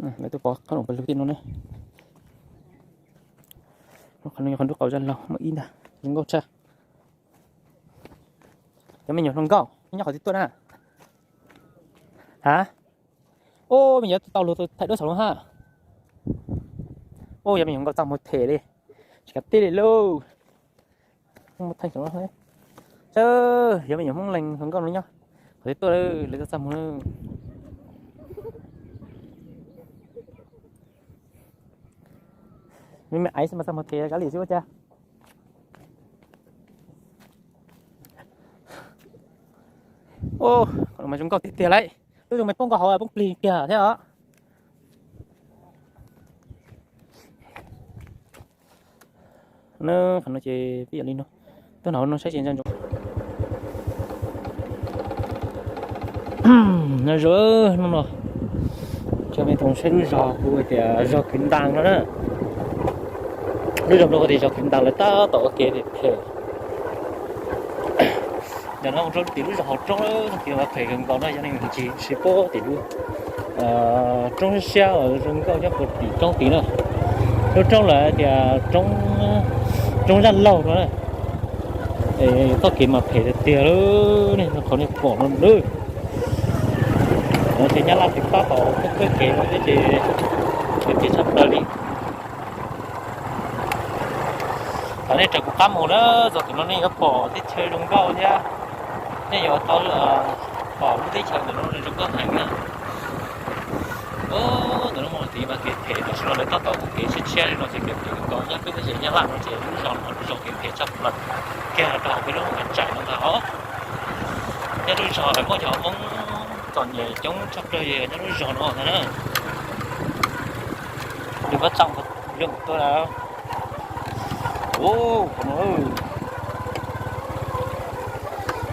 Lawv tuaj pov qhob noom pawg lug tim no ne. Qhov no yog qhov nruab qaum zaj laug muaj ib ntag, zoo nkauj tshaj. Cov me nyuam hluas nkauj nyob qhov twg tuaj na? Ha? Ub, me nyuam tau luag thaij duab saum lub hab. Ub, yog me nyuam nkauj txaj muag them li, tsis kav tij li lauj. Sawv, yog me nyuam Hmoob Leeg hluas nkauj no nyob qhov twg tuaj, lawv txaj muag. Me me aiv xwb mas txaj muag them kab li xwb ua cas. Qhov no mas zoo nkauj tiag tiag lauj. Lub zoo me poob nkaus hauv poob plig kiag thiab os. Qhov no ces pib yam li no, tuaj no no saib tsis ntsa ntsoov. No zoo, no no, coj me tau saib lub zog kuv tias zog Kwv Ntas no na. Lub zog no tias zog Kwv Ntas lawv tab tom ua kev phem. Ntawm no mus rau tim lub zos hauv roob, txoj kev mas phem kawg nkaus no yog neeg tsis sib paub tim lub roob siab siab zoo nkauj nyob puag tim roob tid na. Lub roob lawv tias roob Zaj Laug no na. Txoj kev mas phem tiag tiag lawm, nej qhov nej pom no lawm. No ces Nyab Laj twb tab tom khawb kev no thiab ces phem tshaj plaws li. Thaum nej raws kuv qab mus na, zos tim no nej yuav pom teb chaws zoo nkauj thiab, nej yuav tau pom lub teb chaws ntawm no zoo nkauj heev na. Ntawm no mus tid mas kev phem, tam sim no lawv tab tom ua kev tshiab tshiab li no ces kev phem kawg nkaus. Nyob peb teb chaws Nyab Laj no ces lub zos no lub zos kev phem tshaj plaws kiag rau hauv peb lub qab tsaim no ntag os. Nyob lub zos lawv muaj cov Hmoob txom nyem coob tshaj plaws nyob lub zos no ntag na. Nws koj tsaum yoom tuaj. Ub, qhov no,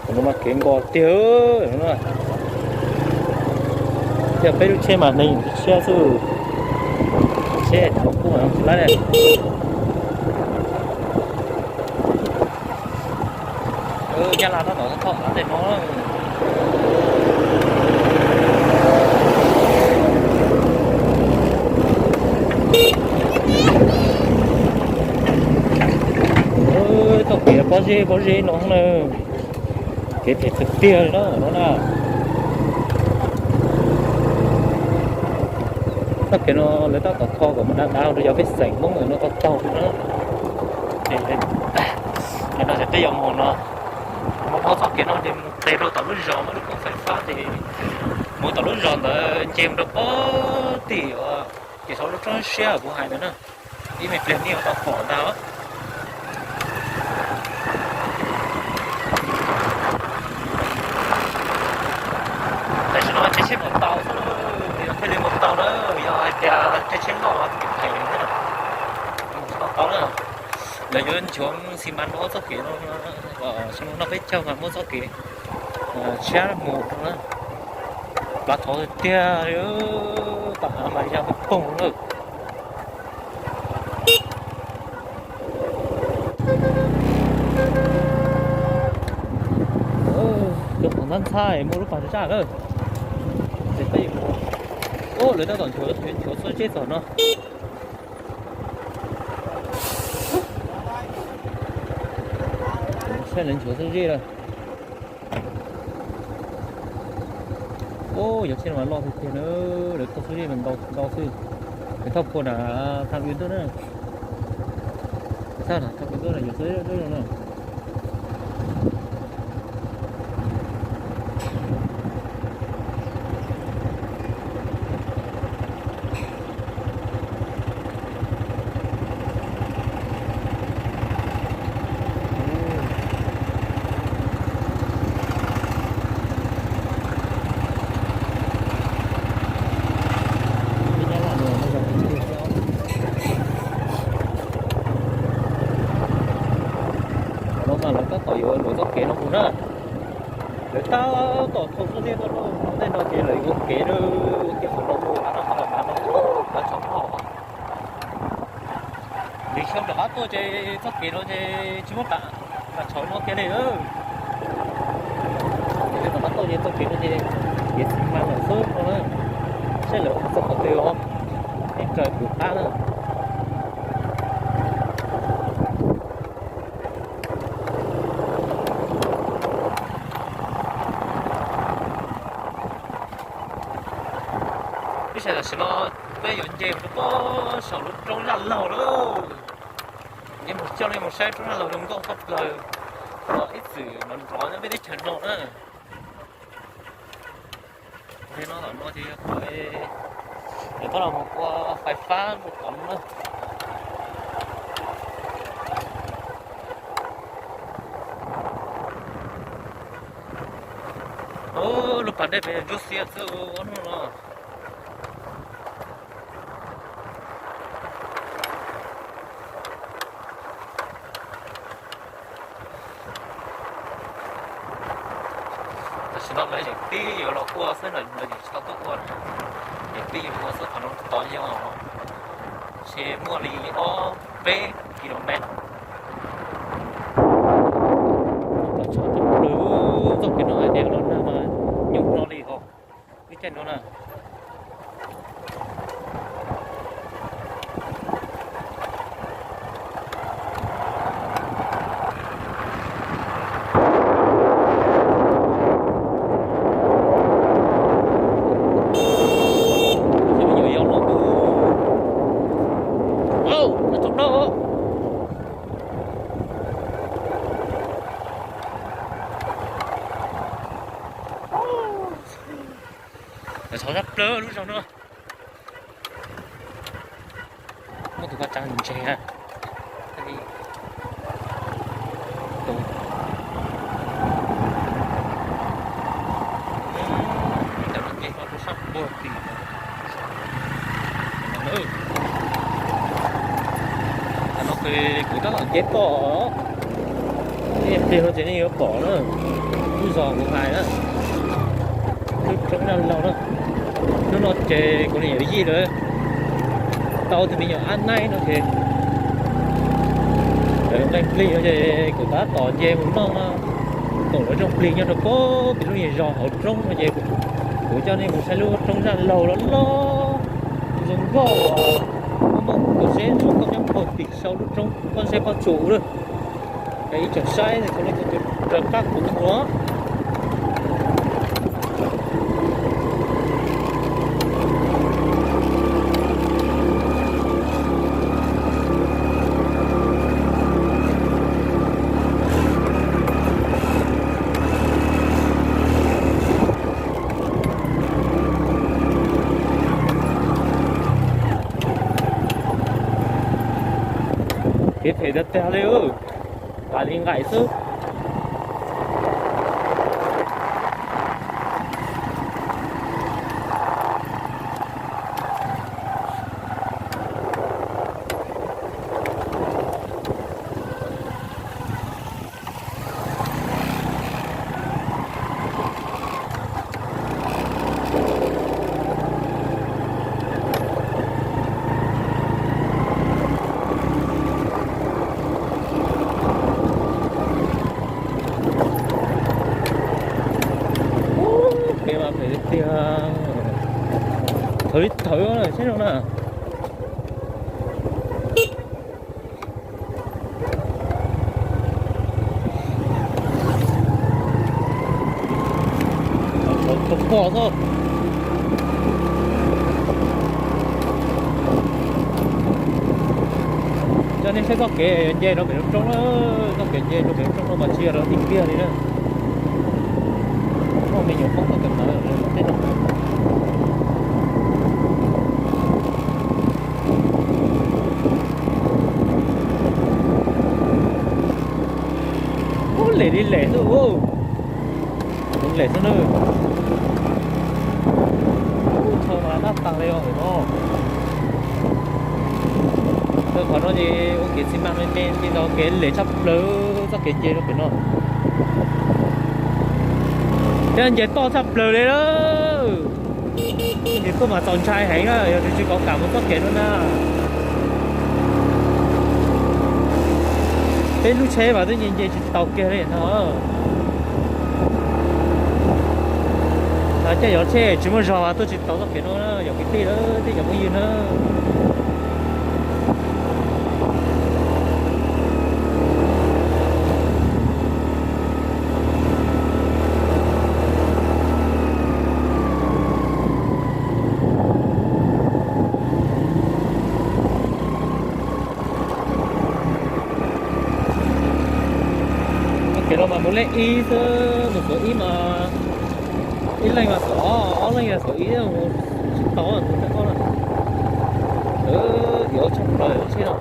qhov no mas kev nkos tiag no. Yog peb lub tsheb mas neeg tshiab xwb, tsheb thaum kuj tsis laib. Nyab Laj tab tom thauj av tej no. Txoj kev pob zeb pob zeb no na, kev phem tiag tiag li no no na. Txoj kev no lawv tab tom kho kom mus dav dav rau cov pej xeem Hmoob no tau taug na. Ces no ces peb yuav mus no, mus dhau txoj kev no ces mus qis rau tom lub zos muaj lub koob fais fab ces mus tom lub zos ntawd nce mus rau pem tim uas ces saum lub roob siab kuv hais ntawd na. Ib me pliag nej yuav tau pom ntag. Tam sim no caij tsheb mus tau xwb, yog thiaj li mus tau na, yog hais tias caij tsheb loj ces phem thiab. Mus tsis tau na. Lawv yuav nchuav xi mas rau txoj kev no, sab no noj peb caug mas muab txoj kev tshiab mus rau na. Plav thov tiag, pam mas ya poog lawm. Cov qhov ntxhab ntxhab muaj lub pas zaj lawm. Lawv tab tom nchuav, nchuav txhua zej txog no. Saib lawv nchuav txhua zej lawm. Ub, yog tsheb no mas loj tiag tiag na, lawv thauj txhua zej mas ntau xwb. Lawv thauj puag nram thaj ub ntuj na. Thaj ub ntuj na yog txhua zej no. Qhov no mas lawv tab tom yuav luam txoj kev no mus na. Lawv tab tom thauj txhua zej tuaj rau tej no ces lawv ua kev, ua kev qhov no mus av no qhov no av no, lawv tshov phom. Nws xyoo rov qab tuaj ces txoj kev no ces tsis muaj tas, tas tshauv no kiag li. Nws rov qab tuaj ces txoj kev no ces kev xi mas lawm xwb no na. Saib lawv ua txoj qhov twg os. raws kuv qab na. Ib sij tam sim no peb yuav nce mus rau pob saum lub roob zaj laug lawm. Nce mus coj nej mus saib roob zaj laug zoo nkauj tshaj plaws. Ib txwm nrov nrov nyob peb teb chaws no na. Li no tom no ces yog qhov es peb los mus ua fais fab rau tom no na. Lub pas dej pem ntsuab xiab xwb ua hnub no. Tam sim no lawv yeej pib yuav los ua xwb, lawv yeej tsis tau tuaj ua, yeej pib yuav ua xwb, qhov no tod yog ces muaj li ob peb kilomev. Txoj kev no hais tias los nag mas nyuaj no li os. Ib caij no na. Txhov tshaj plaws lub zog no. Muaj tus koj tsa ntseg na. Tus ntawm no ces ho rau sab puag tim no. Tam no ces kuv tab tom nce toj, nej plig no ces nej yuav pom na. Lub zos kuv hais na, lub roob zaj laug na. Hnub no ces kuv niam yawm yij lawv tau tus me nyuam ab naib no ces lawv nqee plig no ces kuv tab tom nce mus noj koom lawv rooj plig nyob rau pem lub nyuag zos hauv roob no ces kuv coj nej mus saib lub roob zaj laug loj loj zoo nkauj, muaj muaj kaum zeb zoo nkauj nyob puag tim saum lub roob pob zeb pob tsuas lawm. Ib tsoom saib, raws qab kuv mus. Kev phem tag tag li, nqaim li nqaim xwb. Pem mas phem tiag tiag. Thawv li thawv saib zoo na. Thawv pom xwb. Coj nej saib txoj kev nce rau pem lub roob na, txoj kev nce rau pem lub roob no mas tsis yog rau tiag tiag li na. Muaj me nyuam poob tau kawm ntawv tej no. Ub, lem li lem xwb, lem xwb na. Ub, thaum mas dab tas li os no. Rau qhov no ces ua kev xi mas me me li ntawd, kev lem tshaj plaws txoj kev nce rau pem no. Thiab nce toj tshaj plaws li lawm. Ces tuaj mas txaus ntshai heev na, yog tsis tsis kov kam mus txoj kev no na. Peb lub tsheb mas twb nce nce tsis tau kiag li no. Caij yov tsheb tsis muaj zog tuaj tsis tau txoj kev no na, yog kwv tij lawm thiab cov phooj ywg na. Kev no mas mus leej ib xwb, mus Suav ib mas ib leej mas Suav ob, ob leej mas Suav ib, mus tsis tau tus tau na. Yuav tshaj plaws tsheb no.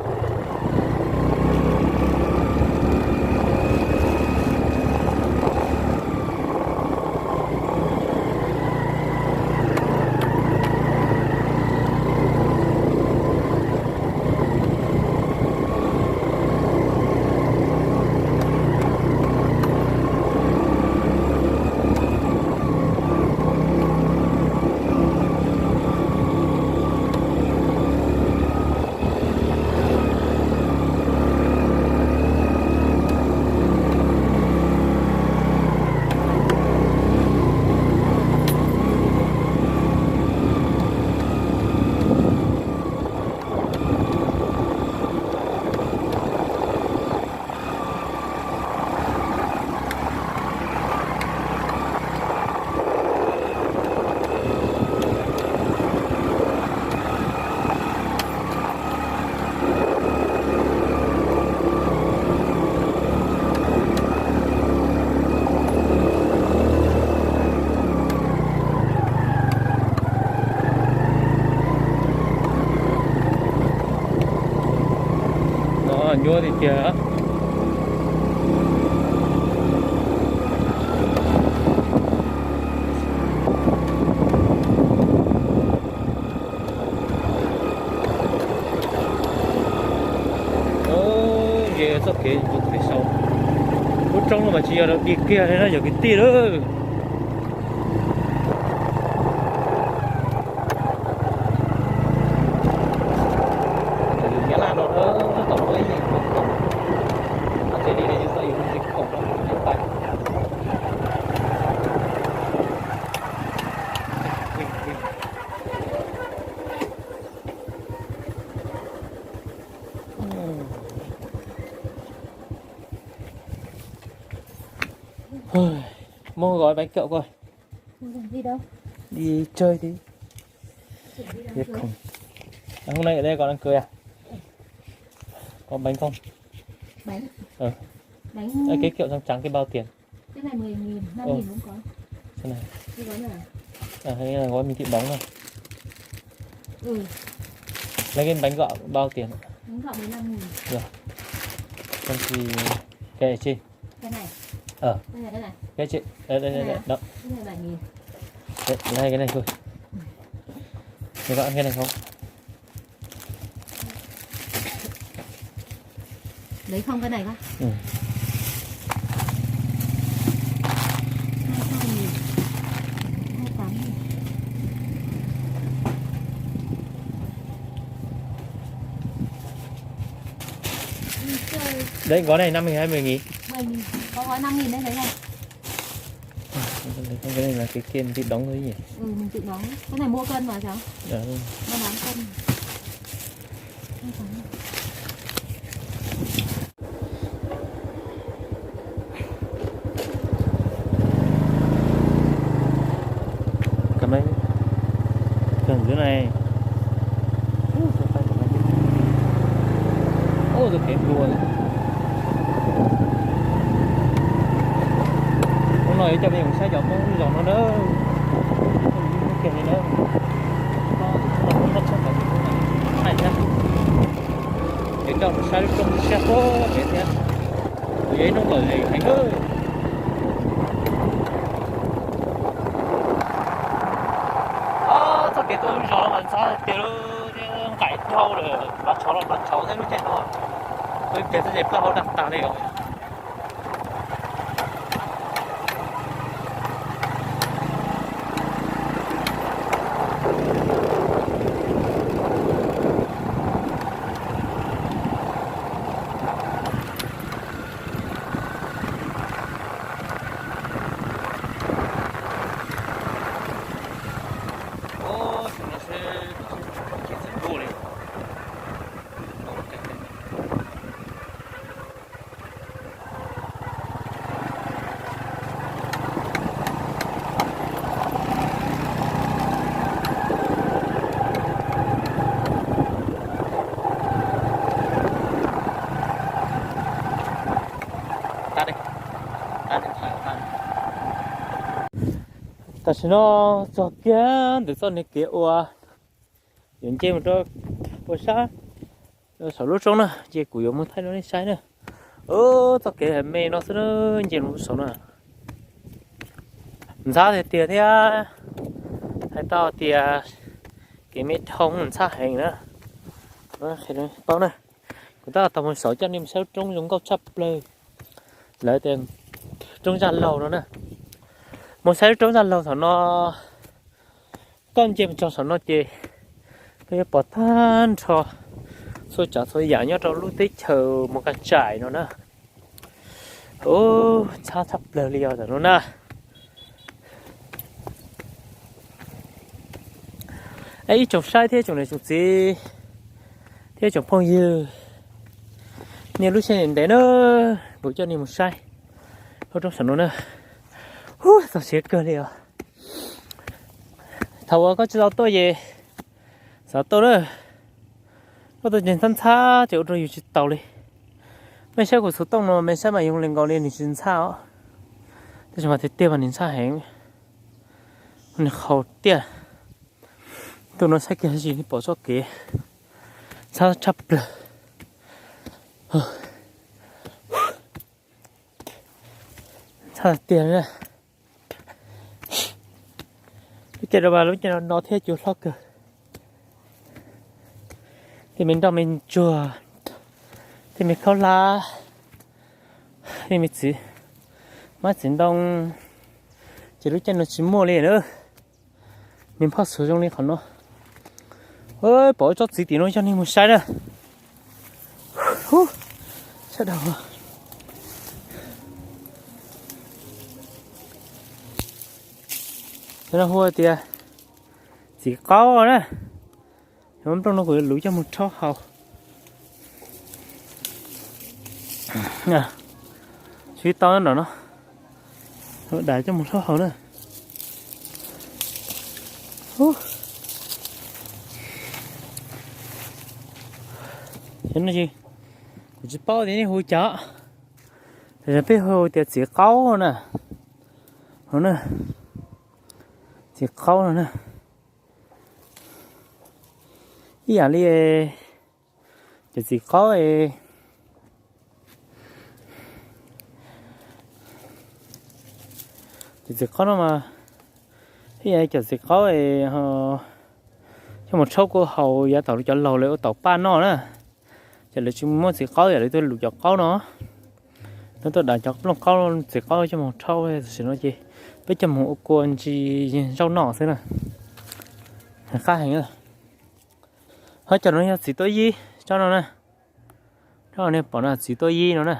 No nyuaj tiag tiag. Ces txoj kev mus pem saud, lub roob no mas tsis yog dig kiag li na yog kwv tij lawm. Muab gói bánh kẹo coi. Đi chơi tí. Không. Hôm nay ở đây có đám cưới à? Có bánh không? Bánh. Ờ. Bánh. Đây, cái kẹo trắng trắng, cái bao tiền. Cái này mười nghìn, năm nghìn cũng có. Cái này. Cái gói này à? À, cái này gói mình tự đóng thôi. Ừ. Lấy cái bánh gạo bao tiền ạ? Bánh gạo mười lăm nghìn. Rồi. Còn thì cái này chi? Cái này. Ờ. Cái này, cái này. Cái chị, đây, đây, đây, đây, đó. Cái này bảy nghìn. Đấy, lấy cái này thôi. Các bạn cái này không? Lấy không cái này không? Ừ. Hai mươi hai nghìn. Hai mươi tám nghìn. Đấy, gói này năm nghìn hay mười nghìn? Mười nghìn. Có gói năm nghìn đấy, lấy không? Cái này là cái kia mình tự đóng thôi nhỉ? Ừ, mình tự đóng. Cái này mua cân mà cháu. Dạ, đúng rồi. Mua bán cân. Cầm đây. Cầm dưới này. Ôi, tôi kém đùa rồi. Hôm nay cho mình sai giọt mông giọt nó đỡ. Cái này đỡ. Nó, nó, nó chắc là hay thế. Để cho mình sai lúc trông xe có thế thế. Ua yog ib hnub lawm heev. Txoj kev tuaj lub zos no mas ntxhab tiag li, nqaim dhau lawm, npaj tshauv los npaj tshauv thiab lub caij no. Ua cas txoj kev plaub hau dag tag li os. Tam sim no txog kiag ntawm txoj niag kev uas yuav nce mus rau puag sab saum lub roob na, ces kuv yuav mus thaij rau nej saib na. Txoj kev me no xwb na, nce mus saud na. Ntxhab tiag tiag thiab, hais tau tias kev me dhau ntxhab heev na. Paub na, kuv tab tom mus saud coj nej mus saib lub roob zoo nkauj tshaj plaws. Lawv tias roob Zaj Laug no na. Mus saib lub roob Zaj Laug thaum no, koj nce mus txog saum no ces koj yuav pom tag nrho txhua tsav txhua yam nyob rau lub teb chaws Mus Kas Tsaim no na. Ntxhab tshaj plaws li os tam no na. Ib tsoom saib thiab tsoom niam tsoom txiv thiab tsoom phooj ywg, nej lub sij hawm ntev na, kuv coj nej mus saib lub roob saum no na. Hu, txog siav kawg li os. Thaum uas koj tsis tau tuaj ces xav tuaj na, koj tuaj ces ntxhab ntxhab ces ua rau yus tsis taus li. Mej saib kuv xov tooj no mej saib mas zoo li nkaus li nws tsis ntxhab os, tab sis mas tiag tiag mas nws ntxhab heev, nws qhau tiag. Tus no saib kiag tsis pom txoj kev, ntxhab tshaj plaws, ntxhab tiag. Lub caij no mas lub caij no no thiab cua hlob kawg, tej me nroj me ntsuag, tej me khaub hlab, tej me txiv, mab txiv ntoo, ces lub caij no tsis muaj li na. Niag phoj xuv zoo li qhov no. Pom ib tsob txiv tim no coj nej mus saib na. Sawv daws, no hu tias txiv qaub na. Nplooj no kuv yuav luv coj mus rhaub haus. Tsis tau no, dav coj mus rhaub haus na. Kuv tsis paub tias nej hu cas, peb hu tias txiv qaub na. Txiv qaub no na, ib yam li cov txiv qaub, cov txiv qaub no mas ib yam li cov txiv qaub coj mus rhaub kuj haus yav thaum cov laus lawv ua taum paj noj na. Ces lawv tsis muaj txiv qaub yam li tuaj luv cov qaub no, lawv tuaj dav cov nplooj qaub txiv qaub coj mus rhaub. Tam sim no ces peb coj mus ua kua ntsis zaub noj xwb na. Qab heev. Ho cov no yog txiv tuab yib tsob no na. Tsob nej pom no txiv tuab yib no na.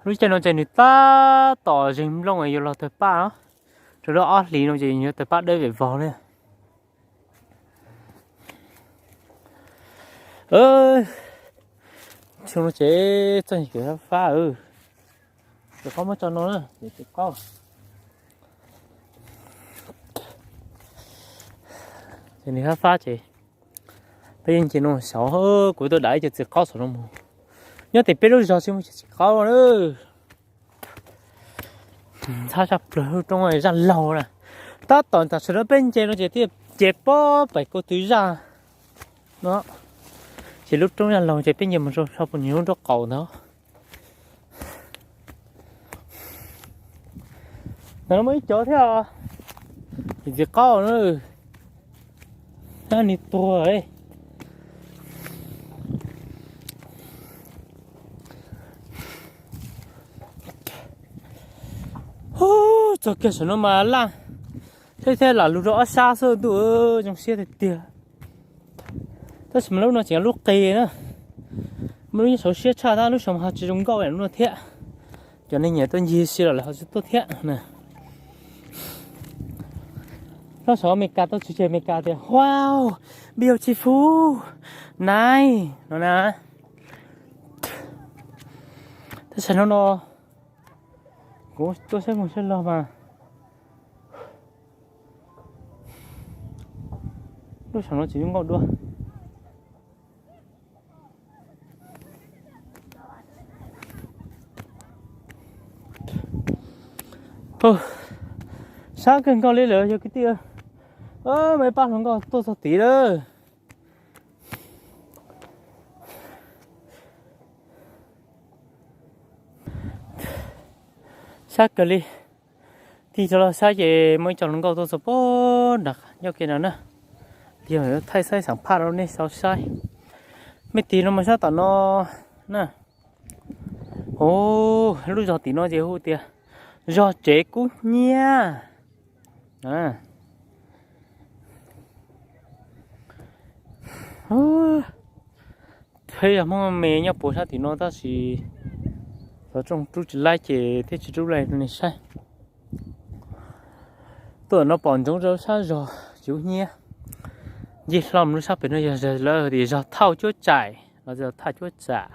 Lub caij no ces nws tab tom zeeg nplooj yuav los tawg paj os. Rau lub ob hlis no ces yuav tawg paj dawb vem vog li. Xyoo no ces txoj kev fab fab, ces qaub muab tso no na, ces qaub, ces nws fab fab ces peb yeej nce no saud. Kuv tuaj dav ib co txiv qaub saum no mus. Nyob tim peb lub zos tsis muaj txiv qaub na. Ntxhab tshaj plaws lub roob Zaj Laug na. Tab tom tam sim no peb nce no ces thiaj nce pob pem ko tw zaj no. Ces lub roob Zaj Laug ces peb nce mus rau puag nram lub nraub qaum ntawd. Ntawm no muaj ib cov thiab, txiv qaub na. Ni tuag. Txog kiag saum no mas laj, thiab thiab lam lug rau ob sab xwb ntuj, zoo siab tiag tiag. Tab sis mas lub no tseem lub qis na, muaj lub nyob saud siab tshaj tab lub saud ho tsis zoo nkauj lub no thiab. Cov neeg nyiam tuaj ncig si los lawv ho tsis tuaj thiab na. Lub saud Amelikas tuaj txog ces Amelikas tias wow, beautiful, nice no na. Tab sis no no kuv tuaj saib mus saib los mas lub saum no tsis zoo nkauj dua. Sab kawg nkaus li lawm yog kwv tij. Muaj ib pab hluas nkauj tuaj txog tid lawm. Sab kawg li. Tig rov los sab ces muaj ib co hluas nkauj tuaj txog pem nram ncauj kev no na. Tig thaij saib xam phaj rau nej sau saib. Mej tig los mus sab tom no na. Lub zos tim no ces hu tias zos Tsev Kub Hnyiab. Peb yog Hmoob me nyob puag sab tim no tab sis xov tooj rub tsis laib ces thiaj tsis rub laib rau nej saib. Tuaj no pom ntsoov rau sab zos Tsev Kub Hnyiab. Ncig hlo mus lub sab pem no yog lawv tias zos Thauj Cuab Tsaim los zos Thaj Cuab Tsam.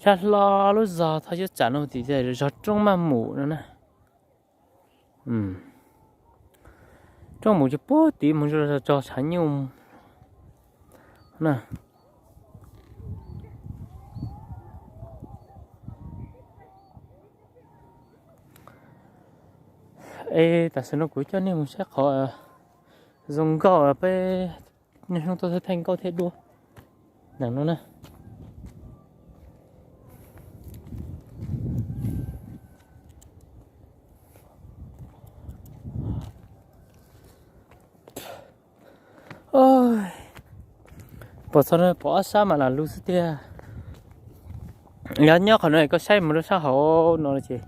Sab hlo lub zos Thaj Cuab Tsam no tias zos Roob Maj Mus no na. Roob Mus ces puag tid mus rau tshav nyuj na. Es tam sim no kuv coj nej mus saib qhov zoo nkauj peb niaj hnub tuaj thaij nkauj thiab dua ntawm no na. Pom txog no pom ob sab mas lam lug xwb tiag. Yog nyob qhov no koj saib mus rau sab hauv no ces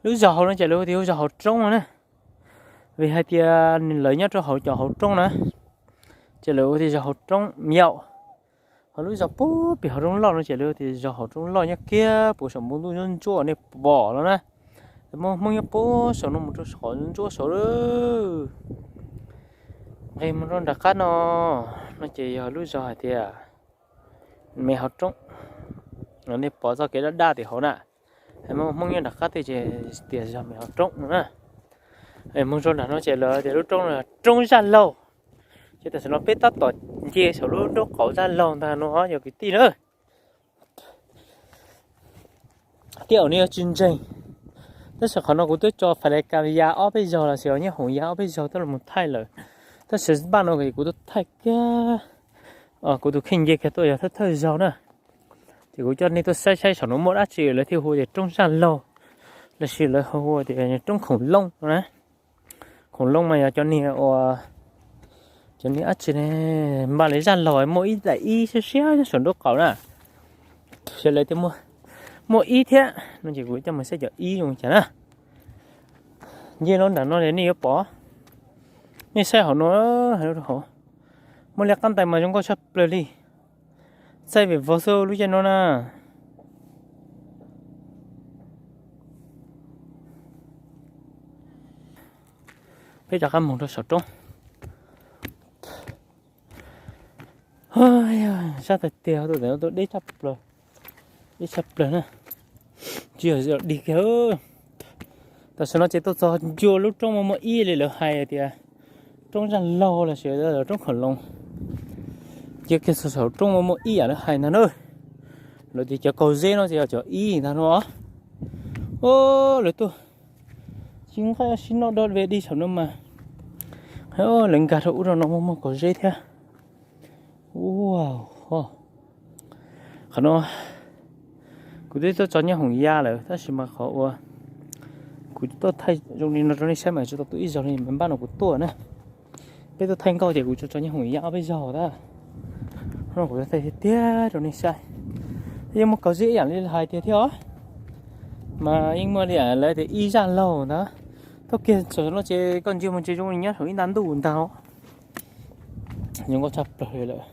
lub zos hauv no ces lawv hu tias zos hauv roob no na. Vim hais tias lawv nyob rau hauv cov hauv roob na, ces lawv hu tias zos hauv roob yaum. Ho lub zos puag pem hauv roob loj no ces lawv hu tias zos hauv roob loj nyob kiag puag saum npoo ntuj ntsuab ntsuab nej pom no na. Muaj Hmoob nyob puag saum no mus rau qhov ntsuab saud. Nqis mus rau nram qab no, no ces yog lub zos hais tias me hauv roob. Nej pom txoj kev daj daj tim hauv na. Muaj Hmoob nyob nram qab tej ces tias zos me hauv roob no na. Mus rau nram no ces lawv tias lub roob no Roob Zaj Laug. Ces tam sim no peb tab tom nce saum lub nraub qaum Zaj Laug ntag no yog kwv tij na. Tej zaum nej yuav tsis ntseeg, tab sis qhov no kuv twb tso fais lais kas ya ob peb zaug los sis nyob hoom ya ob peb zaug twb los thaij lawm. Tab sis npaj no kuv tuaj thaij kiag, kuv tus kheej nce kiag tuaj yog thawj thawj zaug na. Ces kuv coj nej tuaj saib saib saum no muaj dab tsi lawv thiaj hu tias Roob Zaj Laug, los sis lawv hu tias Roob Khoom Looj no na. Khoom Looj mas yog cov niag uas, cov niag dab tsi ne, npaj li Zaj Laug muaj ib daim ib siab siab nyob saum nraub qaum na. Sawv daws tias muaj ib thiab no ces kuv coj mus saib cov ib zoo cas na. Nce los nram no nej yuav pom, nej saib hauv no, hauv, muaj liab qab ntais mas zoo nkauj tshaj plaws li. Txaij vim vog xwb lub caij no na. Peb rov qab mus rau saum roob. Sab tiag tiag, tus ntawd tuaj deb tshaj plaws, deb tshaj plaws na. Tsis yog dig kiag. Tam sim no ces tuaj txog ncua lub roob muaj muaj ib li lawv hais tias Roob Zaj Laug los sis Roob Khoom Looj. Cia kiag txog saum roob muaj muaj ib yam lawv hais ntag na. Lawv tias cov kaus zeb no ces yog cov ib ntag no. Lawv tuaj tsis nqaij sib noj dog ve dig saum no mas, lawv nkag rau ub rau no muaj muaj kaus zeb thiab. Ua, qhov no kuv twb tuaj tso nyob hoom ya lawm tab sis mas qhov uas kuv tuaj thaij zoo li no rau nej saib mas tsis tau tuaj ib zaug li, npaj no kuv tuaj na. Peb tuaj thaij nkauj ces kuv tso tso nyob hoom ya ob peb zaug tab. Hnub no kuv thaij tiag tiag rau nej saib. Yeej muaj kaus zeb ib yam li hais tiag thiab os. Mas yeej muaj li lawv tias ib Zaj Laug ntag. Thaum kiag txog no ces koj ntsia mus ces zoo li nyob saum ib nta ntuj ntag. Zoo nkauj tshaj plaws li lawm.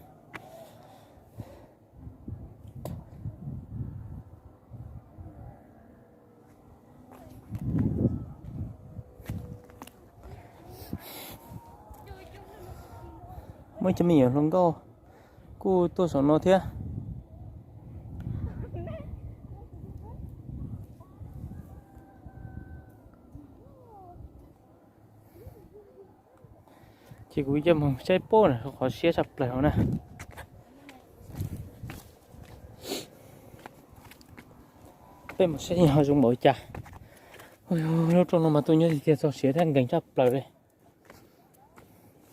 Muaj ib co me nyuam hluas nkauj kuj tuaj saum no thiab. Ces kuv coj mus saib pob na, qhov siab tshaj plaws no na. Peb mus saib yog zoo npaum li cas. Lub rooj no mas tuaj nyob tiag tiag txog siav thiab nkeeg tshaj plaws li.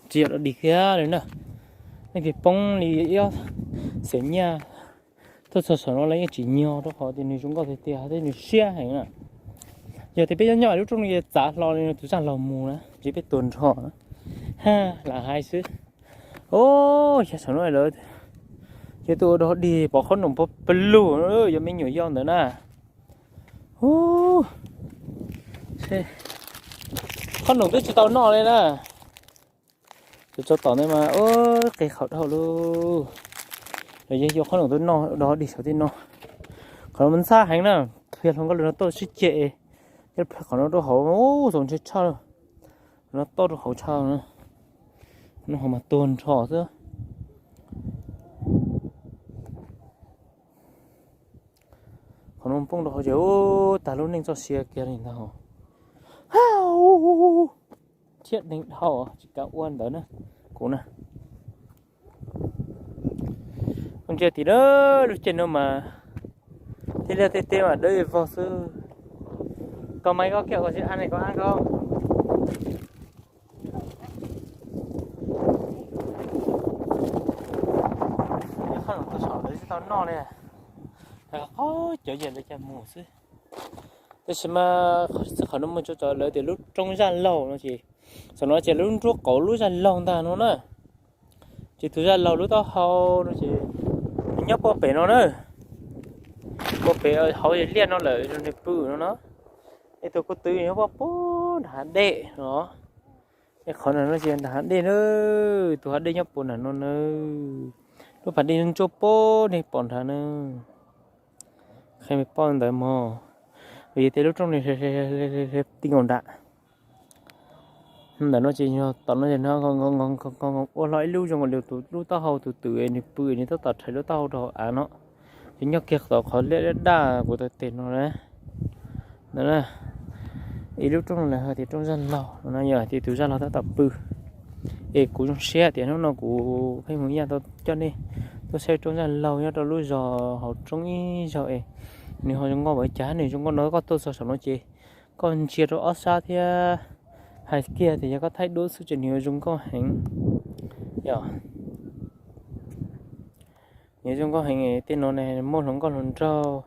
Tsis yog dog dig kiag li na, leej twg poob li ib ob xiam nyaj tuaj txog saum no lawv yeej tsim nyog rau qhov tias nws zoo nkauj tiag tiag thiab nws siab heev na. Yog tias peb nyob nyob lub rooj no ces txav hlo li tus zaj laug mus na, ntshe peb tuag nrho na. Ha, lam hais xwb. Ub, xyov saum no lawv, ces tuaj ua dog dig pom qhob noom pog pes lug, yog me nyuam yau ntawd na. Ub, qhob noom twb tsis tau noj li na. Tus tso tom ntawd mas ub, qis qhov dhau lawm. Lawv yeej yuav qhob noom tuaj noj dog dig saum tej no. Qhov no mas ntxhab heev na, qhia hluas nkauj lawv no tuaj sib ceg, coj qhov no rau hauv, ub, txaus ntshai tshaj. No tuaj rau hauv tshaj na, no hauv mas tuag nrho xwb. Qhov no poob rau hauv ces ub, tag lub neej txoj sia kiag li ntag. Thiab neeg dhau tsis kav ua ntawd na, kuv na. Ntsia tim lub caij no mas tej liaj tej teb mas dawb vog xwb. Koj mas koj kiag koj tsis ab ne koj ab koj. Qhob noom tuaj saum lawv tsis tau noj li. Qhov cov yam lawv cov mus xwb. Tab sis mas qhov no mus tso lawv tias lub roob zaj laug no ces, saum no ces lub nruab qaum lub zaj laug ntag no na. Ces tus zaj laug lub taub hau no ces nyob puag pem no na, puag pem hauv liaj no lawm nws pw no no. Es tus ko tw nyob puag puag nram hav dej no. Es qhov no ces nram hav dej na, tus hav dej nyob puag nram no na. Lub pas dej ntsuab puag nej pom nrad na. Qhia nej paub ntawd mog. Vim yog tias lub rooj no ti nkaus nram ntawm no ces yog tom no ces ua hlo ib lub zoo li tus lub taub hau tus twm nws pw nws tab tom rhais lub taub hau rau hauv av no. Ces nyob kiag tom qhov liaj daj daj kuv tau tes no na. Ib lub rooj no lawv hais tias rooj zaj laug no na, yog hais tias tus zaj laug tab tom pw. Es kuv zoo siab tias hnub no kuv pheej mus yaj tau coj nej tuaj saib rooj zaj laug nyob rau lub zos hauv roob ib zaug es nws ho zoo nkauj npaum li cas, nws zoo nkauj no koj tuaj txog saum no ces koj ntsia rau ob sab thiab hais kiag tias yog koj thaij duab xwb ces nws yuav zoo nkauj heev. Yog nws zoo nkauj heev, tej no ne muaj hluas nkauj hluas nraug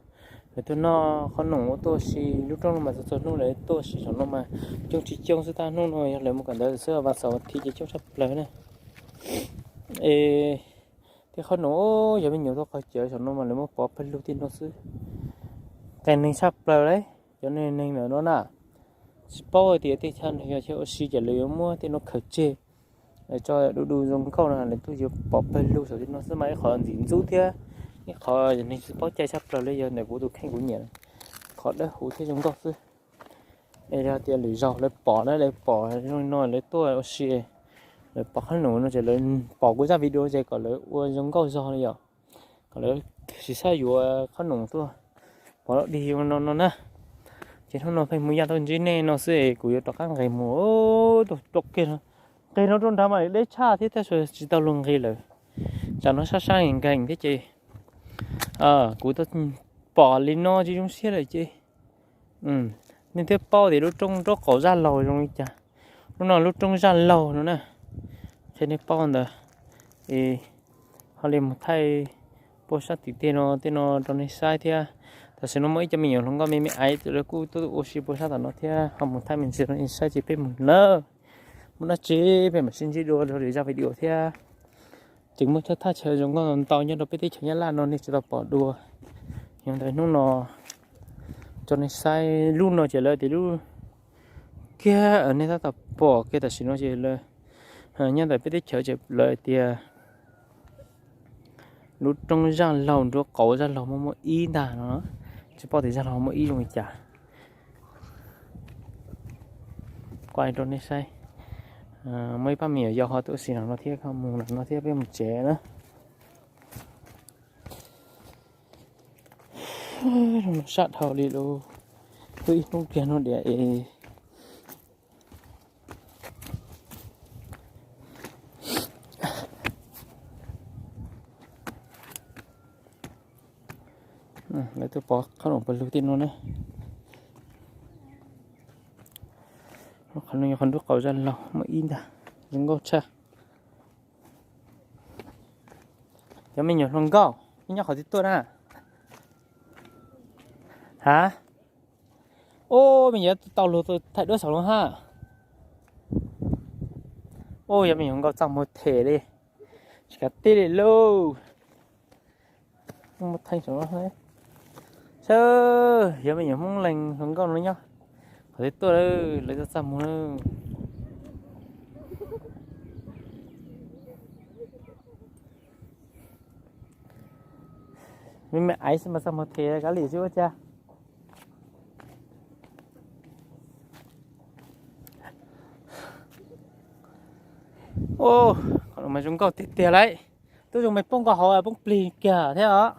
lawv tuaj noj qhob noom ua tuaj si, lub rooj no mas txhua txhua hnub lawv tuaj si saum no mas coob tsis coob xwb, tab hnub no yog lawv mus kawm ntawv xwb, vas xaum vas thiv ces coob tshaj plaws na. Es tej qhob noom yog me nyuam tuaj qaug cawv saum no mas lawv muab pov pawg lug tej no xwb. Qias neeg tshaj plaws li cov neeg ntawm no na. Tsis paub hais tias tej chaw no yog chaw ua si ces lawv yuav muab tej no khaws tseg, lawv tso du du zoo nkauj no lawv tuaj yuav pov pawg lug saum tej no xwb mas ib qhov ntxim ntxub thiab ib qhov neeg tsis paub cai tshaj plaws li yog ntawm kuv tus kheej kuv nyiam qhov dawb huv thiab zoo nkauj xwb. Es yog tias lwm zaus lawv pom na, lawv pom zoo no lawv tuaj ua si, lawv pom qhob noom no ces lawv pom kuv zaj video ces kom lawv ua zoo nkauj zog li yom, kom lawv tsis txhob yuav qhob noom tuaj pov dog dig no no na. Ces hnub no pheej mus yaj tau ntsib nej no xwb es kuv yuav rov qab nqis mus rau kiag no. Nqis no rau nrad mas deb tshaj thiab tab sis tsis tau luag nqis lawm. Tsam no sab sab nkees thiab ces kuv tau pom li no tsis zoo siab lawm ces nej thiaj paub tias lub rooj nruab qaum zaj laug zoo li cas. Lub no lub rooj zaj laug no na. Qhia nej paub ntawd es ho li mus thaij puag sab tim tej no, tej no rau nej saib thiab. Tam sim no muaj ib co me nyuam hluas nkauj me me aiv lawv kuj tuaj ua si puag sab tom no thiab, ho mus thaij me ntsis rau nej saib ces peb mus lawm. Muaj dab tsi peb mam sib ntsib dua rau lwm zaj video thiab. Tseem muaj thaj chaw zoo nkauj ntau nyob rau peb teb chaws Nyab Laj no nej tsis tau pom dua. Yog ntawd hnub no tso nej saib lub no ces lawv tias lub kiag nej tab tom pom kiag tam sim no ces lawv nyob ntawm peb teb chaws ces lawv tias lub rooj zaj laug nruab qaum zaj laug muaj muaj ib ntag no, tsis paub tias zaj laug muaj ib zoo li cas. Kuaj rau nej saib, muaj ib pab me nyuam yaus ho tuaj ua si no thiab, mus no thiab peb mus tsev na. Sab dhau li lawm, twb ib hnub kiag no diam es. Lawv tuaj pov qhob noom pawg lug tej no na. Qhov no yog qhov nruab qaum zaj laug muaj ib ntag, zoo nkauj tshaj. Cov me nyuam hluas nkauj, nej nyob qhov twg tuaj na? Ha? Ub, me nyuam tau luag thaij duab saum no ha. Ub, yog me nyuam hluas nkauj txaj muag them li. Tsis kav tij li lauj. Saib, yog me nyuam Hmoob Leeg hluas nkauj no nyob qhov twg tuaj, lawv txaj txaj muag na. Me me aiv xwb mas txaj muag them kab li xwb ua cas. Qhov no mas zoo nkauj tiag tiag lauj. Twb zoo me poob nkaus hauv poob plig kiag thiab os.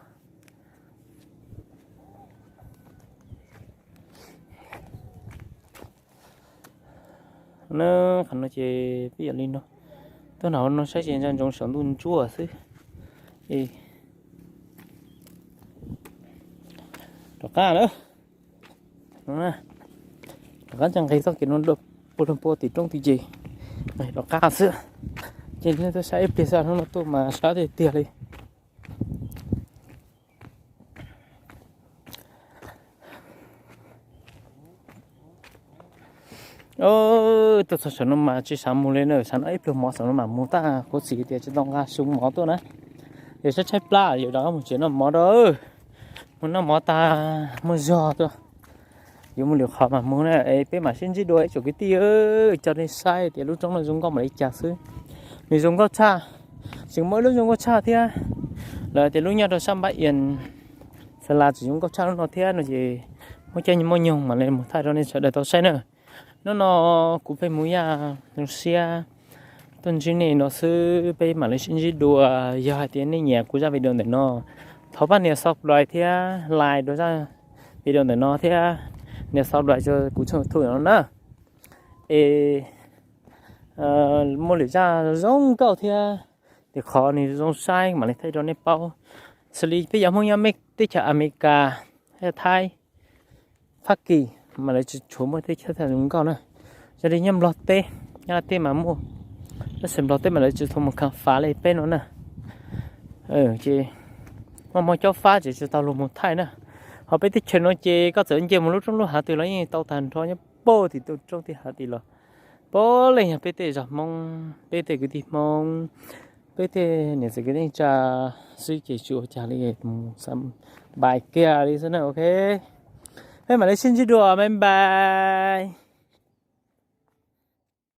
Na, qhov no ces peb yam li no, tuaj nram no saib ces ntsoov saum ntuj ntsuab xwb. Rov qab na, rov qab ntsia nqis txoj kev no dua pua tim roob tim ces rov qab xwb. Ces nej tuaj saib ib pliag xwb, hnub no tuaj mas sab tiag tiag li. Tuaj txog saum no mas tsis xav mus li na, xav noj ib pluag mov saum no mam mus tag, kuv txiv tias tsis tau nqa su mov tuaj na. Yog tshaib tshaib plab yuav rov qab mus tsev noj mov rau, mus noj mov tag muaj zog tuaj, yuav mus lwm qhov mam mus na. Es peb mam sib ntsib dua ib tsoom kwv tij, coj nej saib tias lub roob no zoo nkauj npaum li cas xwb. Nws zoo nkauj tshaj, tseem muaj ib lub zoo nkauj tshaj thiab. Lawv tias lub nyob rau sab Npab Ias Xas Las tseem zoo nkauj tshaj lub no thiab no ces muaj caij muaj nyoog mam li mus thaij rau nej sawv daws tau saib na. Hnub no kuv pheej mus yaj zoo siab tuaj ntsib nej no xwb, peb mam li sib ntsib dua. Yog hais tias nej nyiam kuv zaj video ntawm no, thov pab nias subscribe thiab like dua zaj video ntawm no thiab nias subscribe rau kuv channel YouTube no na. Es muaj lwm zaj zoo nkauj thiab, tias qhov nws zoo saib mam li thaij rau nej paub. Xws li peb cov Hmoob nyob teb chaws Amelikas, Thaib, Fab Kis mas lawv tsis tshua muaj teb chaws zoo nkauj na. Yog li nyob Nplog teb, nyob Nplog teb mas muaj, tab sis Nplog teb mas lawv tsis tshua mus khám phá li peb no na. Ces muaj hmo caub fab ces tsis tau luag mus thaij na. Ho peb teb chaws no ces koj txawm nce mus lub roob lub hav twg los yeej tau tag nrho nyob puag tim tus roob tim hav tim los. Puav leej yog peb tej zos Hmoob, peb tej kwv tij Hmoob, peb tej niam txiv kwv tij neej tsa xwb ces tsis ua cas li, mus xav npais kiag li xwb na. Ok, peb mam li sib ntsib dua, bye bye.